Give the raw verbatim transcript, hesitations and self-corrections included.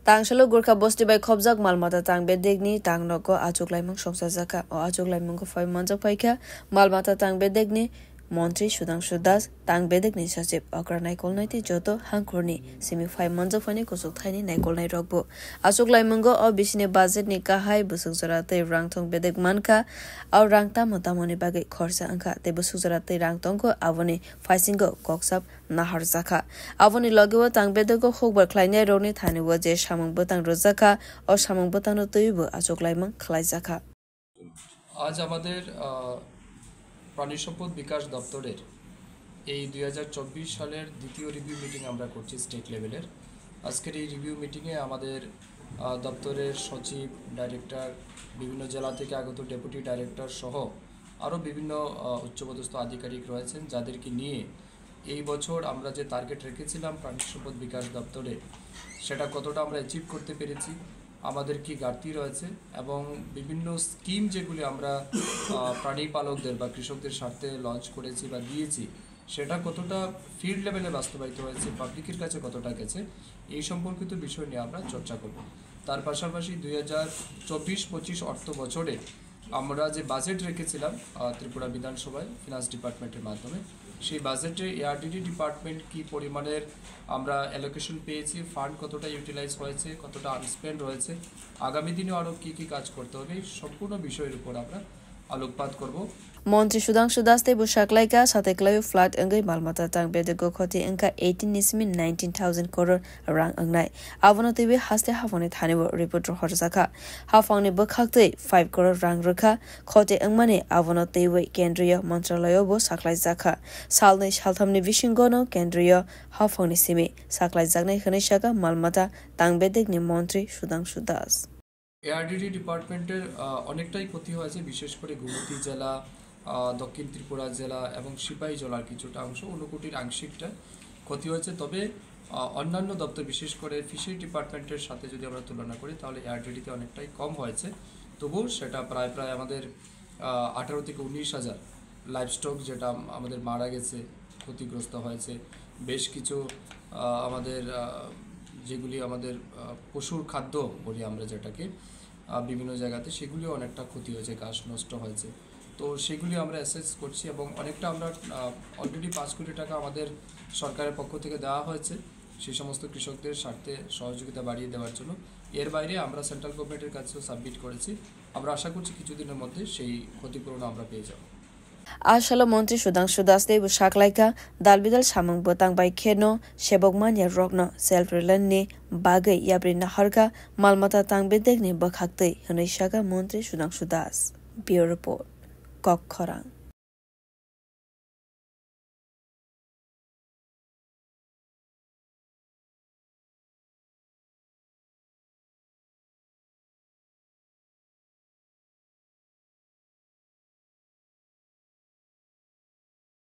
Tangsalo Gurkha bosti bai khobjak mal mata tang bedekni tang nogo achuk laimung songchajakha. O achuk laimungo phai manjak phaikha mal mata tang bedekni Montri Sudhangshu Das, tang bedekni sachib, okra naikolnai tei joto hangkhorni simi phai manjak phaini kuchuk thaini naikolnai rokbo. Achuk laimungo o bisini budgetni kahai bwswk jora tei rangthong bedek mankha, o rang tamo tamoni bagwi khorsa wngkha tei bwswk jora tei rang tongkho aboni phaisingo koksap naharjakha. Aboni logeo tang bedego hukbar khlainai rokni thani o je samung bwtang rwjakha, o samung bwtangno twibo achuk laimung khlaijakha. আজ আমাদের আহ, প্রাণী সম্পদ বিকাশ দপ্তরের এই দুই হাজার চব্বিশ সালের দ্বিতীয় রিভিউ মিটিং আমরা করছি স্টেট লেভেলের। আজকের এই রিভিউ মিটিংয়ে আমাদের আহ, দপ্তরের সচিব, ডাইরেক্টর, বিভিন্ন জেলা থেকে আগত ডেপুটি ডাইরেক্টর সহ আরও বিভিন্ন আহ, উচ্চপদস্থ আধিকারিক রয়েছেন, যাদেরকে নিয়ে এই বছর আমরা যে টার্গেট রেখেছিলাম প্রাণী সম্পদ বিকাশ দপ্তরে, সেটা কতটা আমরা অ্যাচিভ করতে পেরেছি, আমাদের কি ঘাটতি রয়েছে এবং বিভিন্ন স্কিম যেগুলি আমরা আহ, প্রাণী পালকদের বা কৃষকদের স্বার্থে লঞ্চ করেছি বা দিয়েছি, সেটা কতটা ফিল্ড লেভেলে বাস্তবায়িত হয়েছে, পাবলিকের কাছে কতটা গেছে, এই সম্পর্কিত বিষয় নিয়ে আমরা চর্চা করব। তার পাশাপাশি দুই হাজার চব্বিশ পঁচিশ অর্থ বছরে আমরা যে বাজেট রেখেছিলাম আহ, ত্রিপুরা বিধানসভায় ফিনান্স ডিপার্টমেন্টের মাধ্যমে, সেই বাজেটে এআরডিডি ডিপার্টমেন্ট কি পরিমাণের আমরা অ্যালোকেশন পেয়েছি, ফান্ড কতটা ইউটিলাইজ হয়েছে, কতটা আনস্পেন্ড রয়েছে, আগামী দিনেও আরও কী কী কাজ করতে হবে, এই সম্পূর্ণ বিষয়ের উপর আমরা আলোকপাত করব। Montri Sudhangshu Das tei bwswk laika sateklai flat wngwi mal mata tang bedego khoti wngkha eighteen ni simi nineteen thousand koror rang wngnai. Abono twiwi haste haphangni thani o report rohorjakha. Haphangni bwkhaktwi five koror rang rwkha. Khoti wngmani abono twiwi kendriyo mantralayo bo saklaijakha. Salnwi salthamni bisingono kendriyo haphangni simi saklaijaknai hwnwi saka mal mata tang bedekni montri Sudhangshu Das. ARDD ডিপার্টমেন্টের আহ, অনেকটাই ক্ষতি হয়েছে, বিশেষ করে গোমতী জেলা, আহ, দক্ষিণ ত্রিপুরা জেলা এবং সিপাহী জেলার কিছুটা অংশ, ঊনকোটির আংশিকটা ক্ষতি হয়েছে। তবে আহ, অন্যান্য দপ্তর, বিশেষ করে ফিশারি ডিপার্টমেন্টের সাথে যদি আমরা তুলনা করি, তাহলে এআরডিডিতে অনেকটাই কম হয়েছে। তবুও সেটা প্রায় প্রায় আমাদের আহ, আঠারো থেকে উনিশ হাজার লাইভস্টক যেটা আম- আমাদের মারা গেছে, ক্ষতিগ্রস্ত হয়েছে, বেশ কিছু আহ, আমাদের আহ, যেগুলি আমাদের আহ, পশুর খাদ্য বলি আমরা যেটাকে, আহ, বিভিন্ন জায়গাতে সেগুলিও অনেকটা ক্ষতি হয়েছে, ঘাস নষ্ট হয়েছে। তো সেগুলি আমরা অ্যাসেস করছি এবং অনেকটা আমরা অলরেডি পাঁচ কোটি টাকা আমাদের সরকারের পক্ষ থেকে দেওয়া হয়েছে সেই সমস্ত কৃষকদের স্বার্থে সহযোগিতা বাড়িয়ে দেওয়ার জন্য। এর বাইরে আমরা সেন্ট্রাল গভর্নমেন্টের কাছেও সাবমিট করেছি। আমরা আশা করছি কিছুদিনের মধ্যে সেই ক্ষতিপূরণ আমরা পেয়ে যাব। A salo montri Sudhangshu Das tei bwswk laika dal bidal samung bwtang bai kheno sebok manya rokno self reliant ni bagwi yapri naharkha mal mata tang bedekni bwkhaktwi hwnwi saka montri Sudhangshu Das. Bureau Report, Kokkhorang.